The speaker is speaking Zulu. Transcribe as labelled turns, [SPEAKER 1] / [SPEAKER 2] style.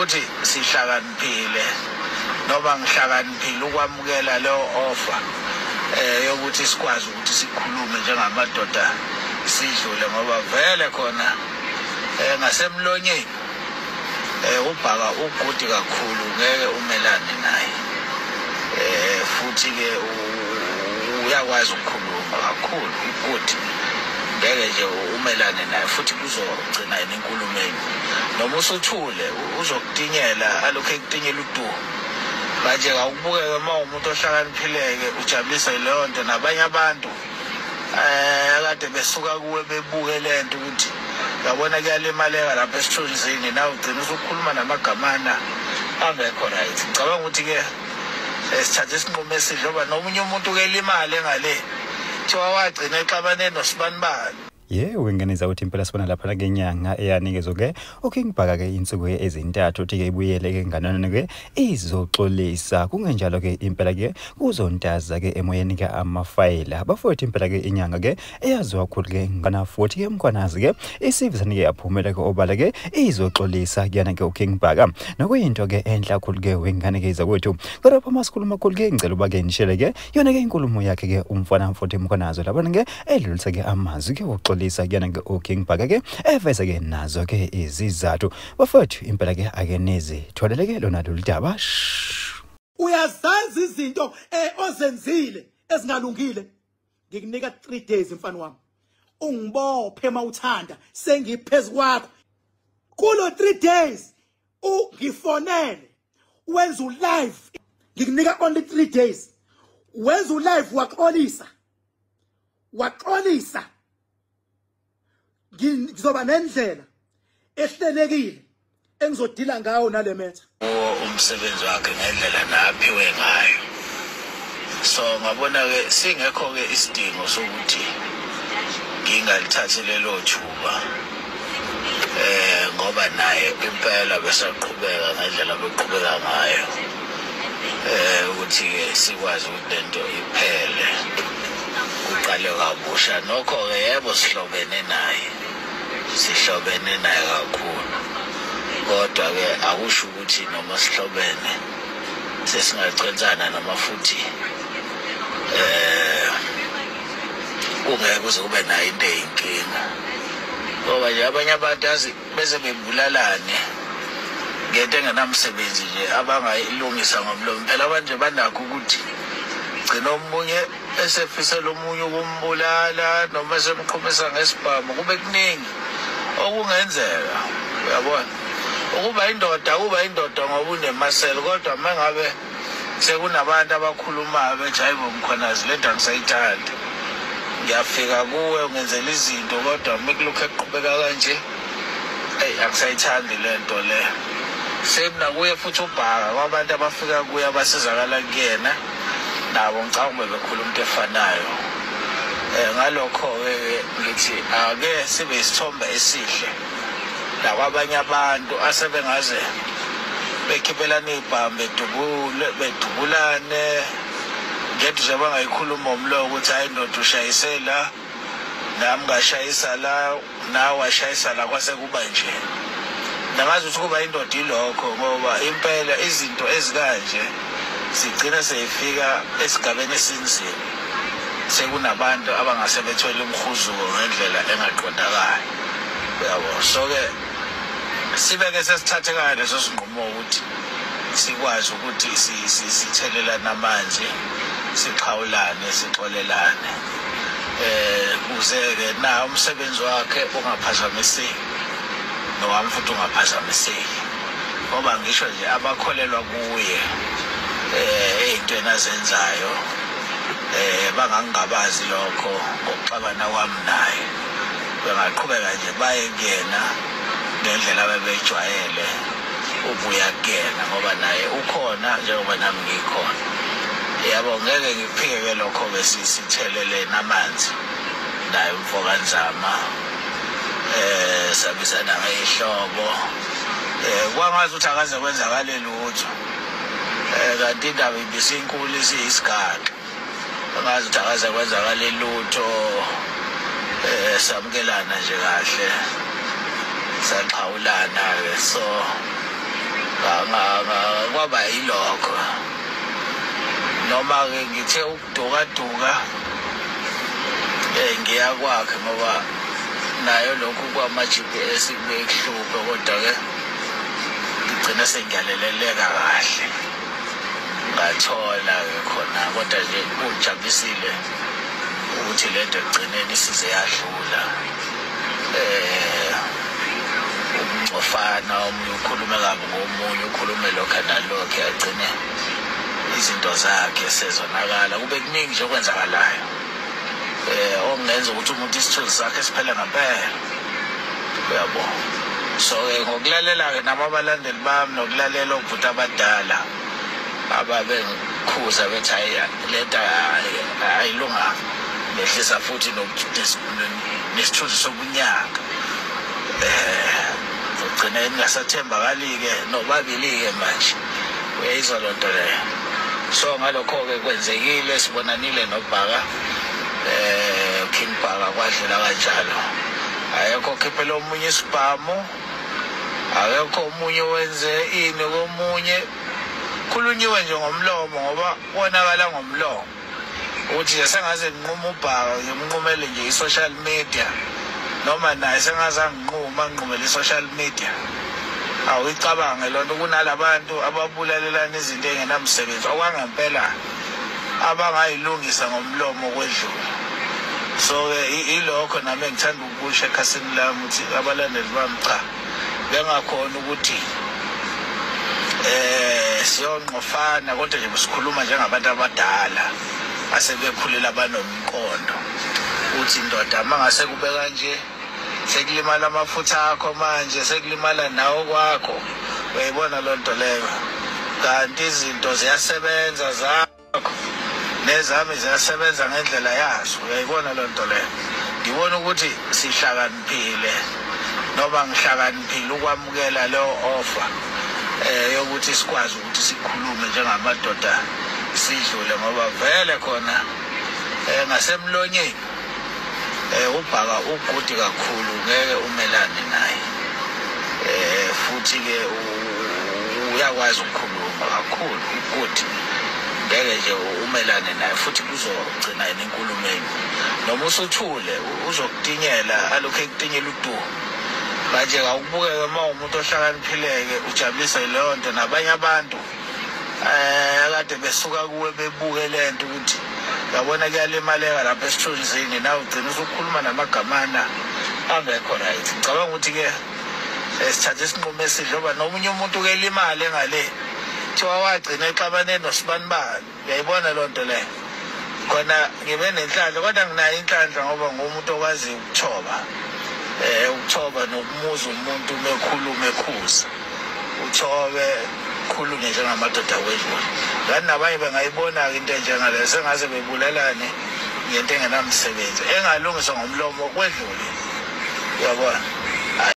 [SPEAKER 1] ukuthi sihlakaniphile noma ngihlakaniphile ukwamukela leyo offer yokuthi sikwazi ukuthi sikhulume njengamadoda sidlule, ngoba vele khona ngasemlonyeni uBhaka ugudi kakhulu, ngeke umelane naye. Futhi ke uyakwazi ukukhuluma kakhulu, ugudi, ngeke nje umelane naye, futhi kuzogcina yena enkulumeni. Noma usuthule uzokutinyela, alokhu ekutinyela udumo. Manje awukubukeke uma umuntu ohlakaniphileke ujabulisa leyo nto nabanye abantu kade besuka kuwe bebuke lento ukuthi yabona kuyalimaleka lapha esithunzini, nawe ugcina usukhuluma namagamana angekho right. Ngicabanga ukuthi-ke sithathe isinqumo esihle, ngoba nomunye umuntu ke limale ngale kuthiwa wagcina exabane nosibanibani.
[SPEAKER 2] Yebo, ngeneza ukuthi impela sibona lapha ke inyanga eyanikezwa ke uKing Bhaka ke insuku ezintathu uthi ke ibuyele ke nganana ke izoxolisa, kungenjalo ke impela ke kuzontaza ke emoyeni ke amafayela. Bafowethu impela ke inyanga ke eyaziwa kakhulu ke ngana futhi ke Mkhwanazi ke isivizane ke yaphumela ke obala ke izoxolisa kuyana ke uKing Bhaka, nokuyinto ke enhle kakhulu ke wengane ke izakwethu. Kodwa phama sikhuluma kakhulu ke ngicela uba ke nishele ke yona ke inkulumo yakhe ke umfana futhi Mkhwanazi lapha ke edlulisa ke amazwi ke wokuxolisa kuyana ke uKing Bhaka ke eveza ke nazo ke izizathu. Bafowethu impela ke ake nezi tholeleke lona lolu daba.
[SPEAKER 3] Uyazazi izinto ozenzile ezingalungile. Ngikunika 3 days mfana wami, ungibophe mawuthanda, sengiphezulu kwakho. Kulo 3 days ungifonele wenza ulive, ngikunika only 3 days, wenza ulive waxolisa, waxolisa. Ngizoba nendlela ehlelekile engizodila ngayo nale metha.
[SPEAKER 1] Umsebenzi wakhe ngendlela naphiwe ngayo. So ngabona ke singekho ke isidingo sokuthi ngingalithathi lelo thuba ngoba naye impela besaqhubeka ngendlela beqhubeka ngayo, ukuthi ke sikwazi ukuthi lento iphele kuqale kabusha. Nokho ke yebo sihlobene naye, sihlobene naye kakhulu, kodwa ke akusho ukuthi noma sihlobene sesingachwensana noma futhi kungeke kuze kube nayo into eyinkinga, ngoba nje abanye abantu azi bese bebulalane ngento engenamsebenzi nje abangayilungisa ngomlomo. Phela abantu nje banakho ukuthi gcina omunye esefisela omunye ukumbulala noma esemqhumisa ngesibhamu, kube kuningi okungenzeka. Uyabona, ukuba indoda kuba indoda ngoba unemasela, kodwa uma ngabe sekunabantu abakhulumayo bethi hayi bo Mkhwanazi le nto angisayithandi, ngiyafika kuwe ungenzela izinto, kodwa uma kulokhu ekuqhubeka kanje eyi angisayithandi le nto le. Same nakuye futhi uBhaka, kwabantu abafika kuye abasizakala kuyena nabo ngicabanga bebekhuluma into efanayo. Ngalokho-ke ngithi ake sibe isithombe esihle nakwabanye abantu asebengaze bekhiphelana ibhamu bedubulane ngento nje bangayikhuluma ngomlomo ukuthi hayi ndoda ushayise la, nami ngashayisa la, nawe washayisa la, kwase kuba nje. Nangazi ukuthi kuba indoda ilokho, ngoba impela izinto ezikanje zigcina seyifika esigabeni esinzima, sekunabantu abangase bethwele umhuzuko ngendlela engaqondakali. Uyabo, so-ke sibeke sesithathekayo leso sinqumo ukuthi sikwazi ukuthi sithelelane amanzi, sixhawulane, sixolelane, kuze-ke na umsebenzi wakhe ungaphazamiseki nowami futhi ungaphazamiseki, ngoba ngisho nje abakholelwa kuye ey'ntweni azenzayo bangangingabazi lokho ngokuxabana kwami naye, bengaqhubeka nje baye kuyena ngendlela abebejwayele ukuya kuyena, ngoba naye ukhona njengoba nami ngikhona. Yabo, ngeke ngiphike lokho-ke, sithelele namanzi naye umfokaNzama, sabizana ngey'hlobo, kwangazi ukuthi akaze kwenzakale lutho, kanti indaba ibisinkulu isiyisigaxa, angazi ukuthi akaze kwenzakale lutho. Samukelana nje kahle, saxhawulana-ke. So Kwaba yilokho. Noma ke ngithe ukudukaduka ngiya kwakhe ngoba nayo lokhu kwama GPS kubekuhluphe, kodwa ke ngigcina sengiyaleleleka kahle ngathola ke khona. Kodwa nje kungijabulisile ukuthi lento ekugcineni isize yadlula. Umfana omunye ukhulume kabi ngomunye, ukhulume lokho nalokho, agcine izinto zakhe sezonakala. Kube kuningi nje okwenzakalayo okungenza ukuthi umuntu isithunzi sakhe siphele ngempela, uyabo. So-ke ngokulalela-ke nabo abalandeli bami nokulalela obhuti abadala ababengikhuza bethi hayi lento ayilunganga, nehlisa futhi nesithunzi sobunyanga. Ugcine ningasathembakali-ke nobabili-ke manje, uyayizwa loo nto leyo. So ngalokho-ke kwenzekile, sibonanile noBhaka, King Bhaka, kwadlula kanjalo. Akekho okhiphela omunye isibhamu, akekho omunye wenze ini komunye, khulunyiwe nje ngomlomo ngoba konakala ngomlomo. Ukuthi nje sengaze nginqume uBhaka, ngimnqumele nje i-social media, noma naye sengaze anginquma nginqumele i-social media. Awuyicabange loo nto, kunalabantu ababulalelana izinto ey'ngenamsebenzi okwangempela abangayilungisa ngomlomo kwedlula. So-ke ilokho nami engithanda ukusho ekhasini lami ukuthi abalandeli bami cha bengakhona ukuthi siyonqofana, kodwa nje sikhuluma njengabantu abadala asebekhulile abanomqondo uthi ndoda mangase kube kanje sekulimala amafutha akho manje, sekulimala nawo kwakho, uyayibona loo nto leyo. Kanti izinto ziyasebenza zakho nezami ziyasebenza ngendlela yazo, uyayibona loo nto leyo. Ngibona ukuthi sihlakaniphile noma ngihlakaniphile ukwamukela leyo offer yokuthi sikwazi ukuthi sikhulume njengamadoda sidlule, ngoba vele khona ngasemlonyeni uBhaka ugudi kakhulu, ngeke umelane naye. Futhi ke uyakwazi ukukhuluma kakhulu, ugudi, ngeke nje umelane naye, futhi kuzogcina yena enkulumeni. Noma usuthule uzokutinyela, alokhu ekutinyela udumo. Manje awukubukeke uma umuntu ohlakaniphileke ujabulisa leyo nto nabanye abantu akade besuka kuwe bebuke lento ukuthi yabona kuyalimaleka lapha esithunzini, nawe ugcina usukhuluma namagamana angekho right. Ngicabanga ukuthi-ke sithathe isinqumo esihle, ngoba nomunye umuntu ke limale ngale kuthiwa wagcina exabane nosibanibani, uyayibona loo nto leyo. Khona ngibe nenhlanhla, kodwa nginayo inhlanhla ngoba ngumuntu okwaziyo ukuthoba, ukuthoba nokumuza umuntu uma ekhuluma ekhuza, uthobe khulume njengamadoda wedlula. Kanti nabanye bengayibona-ke into enjengaleyo, sengaze bebulalane ngento engenamsebenzi engalungiswa ngomlomo kwedlule, uyabona.